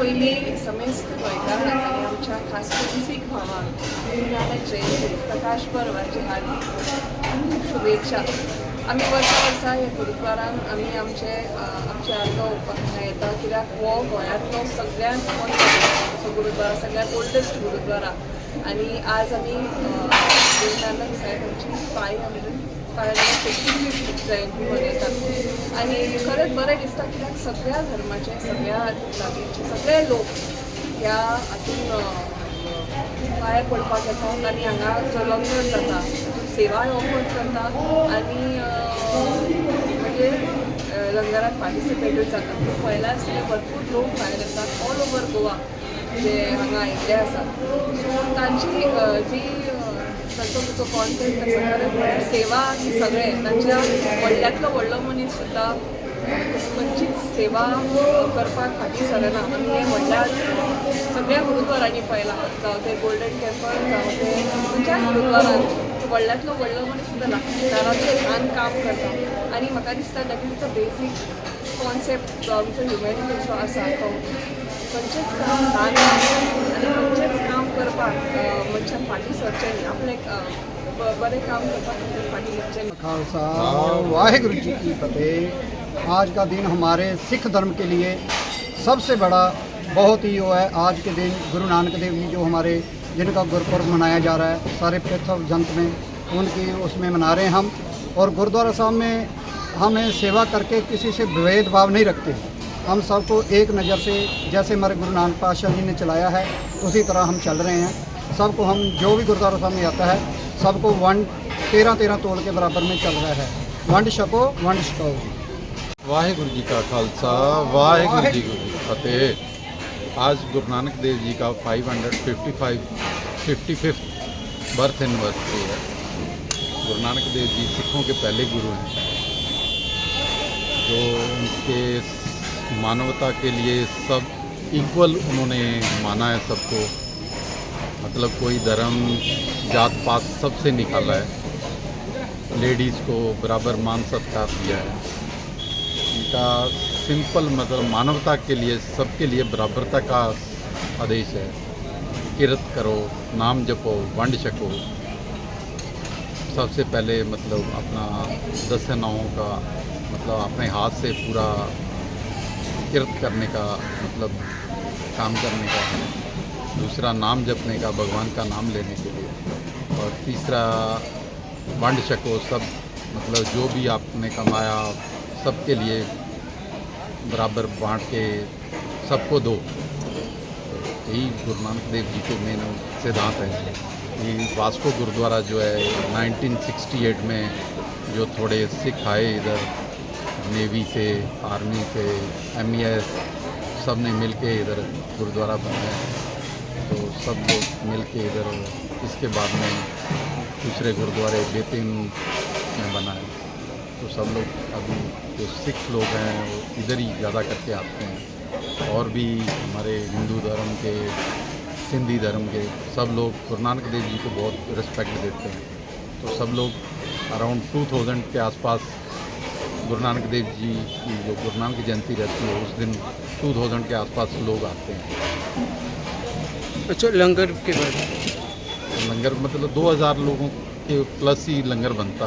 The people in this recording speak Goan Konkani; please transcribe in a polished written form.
पयलीं समेस्त गोंयकारांक आनी आमच्या खास करून सीख भावांक गुरू नानक जयंती, प्रकाश पर्वाची हार्दिक खूब शुभेच्छा. आमी वर्सा वर्सा ह्या गुरुद्वारान आमी आमचे आर्गां ओंपपाक हांगा येता, कित्याक हो गोंयांतलो सगळ्यांत मोठो असो गुरुद्वारा, सगळ्यांत ओल्डस्ट गुरुद्वारा. आनी आज आमी गुरू नानक साहेब हांची 555th जयंती मनयतात आनी खरेंच बरें दिसता, कित्याक सगळ्या धर्माचे, सगळ्या जातीचे सगळे लोक ह्या हातून भायर पडपाक येतात आनी हांगा जो लंगर जाता तातूंत सेवाय ऑफर करता आनी म्हणजे लंगरात पार्टिसिपेटूय जाता. पळयलां आसतलें, भरपूर लोक भायर येतात, ऑल ओवर गोवा जे हांगा आयिल्ले आसात. सो तांची जी तांचो जो कॉन्सेप्ट आसा, खरें म्हळ्यार सेवा ही सगळें. तांच्या व्हडल्यांतलो व्हडलो मनीस सुद्दां खंयचीच सेवा करपाक फाटीं सरना. आमी हें व्हडल्या सगळ्या गुरुद्वारांनी पळयलां, जावं तें गोल्डन टेम्पल, जावं तें खंयच्याय गुरुद्वारान, व्हडल्यांतलो व्हडलो मनीस सुद्दां ल्हानांतलें ल्हान काम करता. आनी म्हाका दिसता that is the basic concept जो आमचो ह्युमॅनिटीचो आसा तो, खंयचेंच काम ल्हान ना आनी खंयचेंच काम करपाक मनशान फाटीं सरचें न्ही, आपलें बरें काम करपाक फाटीं सरचें न्ही. खालसा, वाहिगुरु जी की फतेह. आज का दिन हमारे सिख धर्म के लिए सबसे बड़ा बहुत ही वो है. आज के दिन गुरु नानक देव जी जो हमारे, जिनका गुरपुरब मनाया जा रहा है सारे पृथ्वी जंत में, उनकी उसमें मना रहे हैं हम. और गुरुद्वारा साहब में हमें सेवा करके किसी से भेदभाव नहीं रखते. हम सबको एक नज़र से, जैसे हमारे गुरु नानक पातशाह जी ने चलाया है, उसी तरह हम चल रहे हैं. सबको हम, जो भी गुरुद्वारा साहब में आता है, सबको वंड 13 13 तोल के बराबर में चल रहा है. ਵੰਡ ਛਕੋ, ਵੰਡ ਛਕਾਓ. ਵਾਹਿਗੁਰੂ ਜੀ ਕਾ ਖਾਲਸਾ, ਵਾਹਿਗੁਰੂ ਜੀ ਕੀ ਫਤਿਹ. आज गुरु नानक देव जी का 555 55th birth anniversary है. गुरु नानक देव जी सिखों के पहले गुरु हैं, जो उनके मानवता के लिए सब इक्वल उन्होंने माना है सबको. मतलब कोई धर्म, जात पात सबसे निकाला है. लेडीज़ को बराबर मान सत्कार दिया है. इनका सिंपल मतलब मानवता के लिए, सबके लिए बराबरता का आदेश है. किरत करो, नाम जपो, ਵੰਡ ਛਕੋ. सबसे पहले मतलब अपना 10 नौहों का, मतलब अपने हाथ से पूरा किरत करने का, मतलब काम करने का है. दूसरा नाम जपने का, भगवान का नाम लेने के लिए. और तीसरा ਵੰਡ ਛਕੋ. सब मतलब जो भी आपने कमाया, सबके लिए बराबर बांट के सबको दो. तो यही गुरु नानक देव जी के मेन सिद्धांत है. ये वास्को गुरुद्वारा जो है, 1968 में जो थोड़े सिख आए इधर, नेवी से, आर्मी से, एमईएस, सब ने मिल के इधर गुरुद्वारा बनाया. तो सब लोग मिल के इधर, इसके बाद में दूसरे गुरुद्वारे बेतिन में बनाए. तो सब लोग अभी जो सिख लोग हैं, वो इधर ही ज़्यादा करके आते हैं. और भी हमारे हिंदू धर्म के, सिंधी धर्म के सब लोग गुरु नानक देव जी को बहुत रिस्पेक्ट देते हैं. तो सब लोग अराउंड 2000 के आसपास, गुरु नानक देव जी की जो गुरु नानक जयंती रहती है, उस दिन 2000 के आसपास लोग आते हैं. अच्छा, लंगर के बारे में? लंगर मतलब 2000 लोगों के प्लस ही लंगर बनता है.